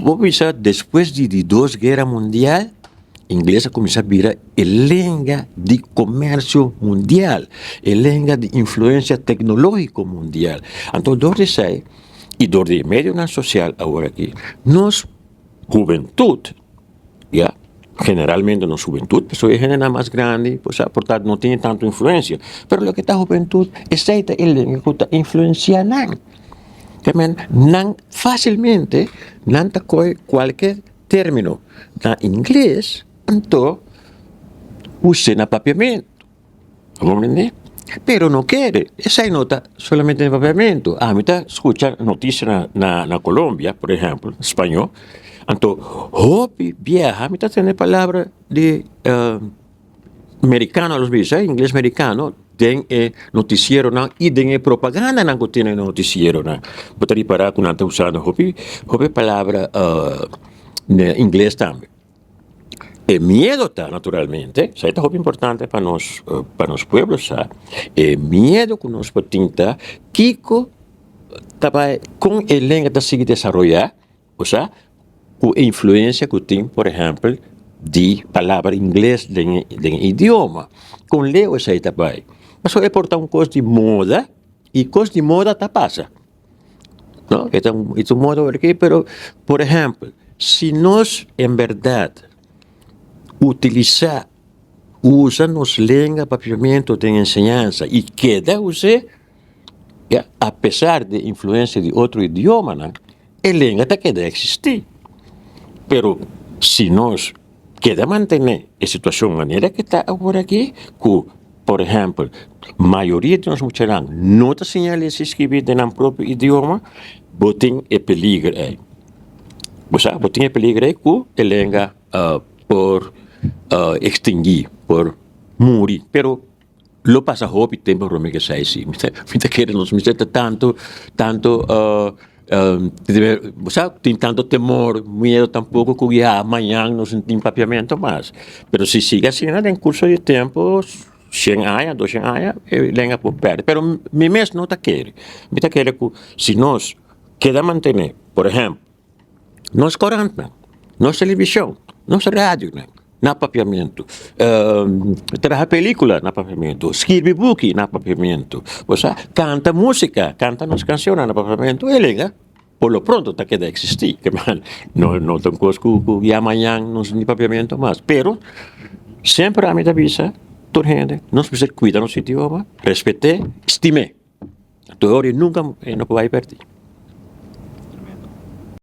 Bo bisa despues di di dos guera mundial, ingles a kuminsá bira e lenga di komersio mundial, e lenga di influensia teknológiko mundial. Anto dor di esei i dor di e medionan sosial awor aki, nos hubentut, ya, generalmente nos hubentut, pasobra e hendenan mas grandi por sa por ta no tin tantu influensia, pero loke ta hubentut esei ta e lenga ku ta influensia nan. Te men nan fásilmente nan ta kohe kualke término na ingles anto us'é na papiamentu. Bo comprende? Pero no kere, esei no ta solamente na papiamentu. Ami ta skucha notisia na na na Colombia, por ehèmpel, spañó, anto hopi biaha mi ta tende palabra di merikano, los bisa, ingles merikano den e notisieronan i den e propagandanan ku tin den e notisieronan. Bo ta ripará ku nan ta usando hopi hopi palabra na ingles tambe. E miedo ta naturalmente, esei ta hopi importante pa nos pa nos pueblo sa, e miedo ku nos por tin ta kiko ta bai kon e lenga ta sigui desaroyá, osea ku e influensia ku tin por ehèmpel di palabra ingles den den e idioma, kon leu esei ta bai. Pasobra e por ta un kos di moda i kos di moda ta pasa. No, e ta un, e ta un moda aki, pero por ehèmpel, si nos en bèrdat utilisá, usa nos lenga papiamentu den enseñansa i keda us'é, ya, apesar di influensia di otro idiomanan, e lenga ta keda eksistí. Pero si nos keda mantené e situashon manera ke ta awor aki, ku por ehèmpel mayoria di nos muchanan no ta siña lesa i skibi den nan propio idioma, bo tin e peliger ei. Bo sa, bo tin e peliger ei ku e lenga por ekstinguí, por muri. Pero lo pasa hopi tempo prome ke esei si. Mi ta kere nos mester ta tanto, tanto bo sa tin tanto temor, miedo tampoco ku ya mañan nos no tin papiamento mas. Pero si sigui asina den kurso di tempo shen aña, doshen aña e lenga por perde. Pero mi mes no ta kere. Mi ta kere ku si nos keda mantene, por ehempel, nos korantnan, nos televishon, nos radionan na papiamentu, traha pelikula na papiamentu, skirbi buki na papiamentu, bo sa, kanta musika, kanta nos kanshonnan na papiamentu, e lenga por lo pronto ta keda eksistí, no no ta un kos ku ku ya mañan nos no tin papiamentu mas, pero semper ami ta bisa tur hende nos mester kuida nos idioma, respet'é, stim'é, tur ora i nunka e no por bai pèrdí.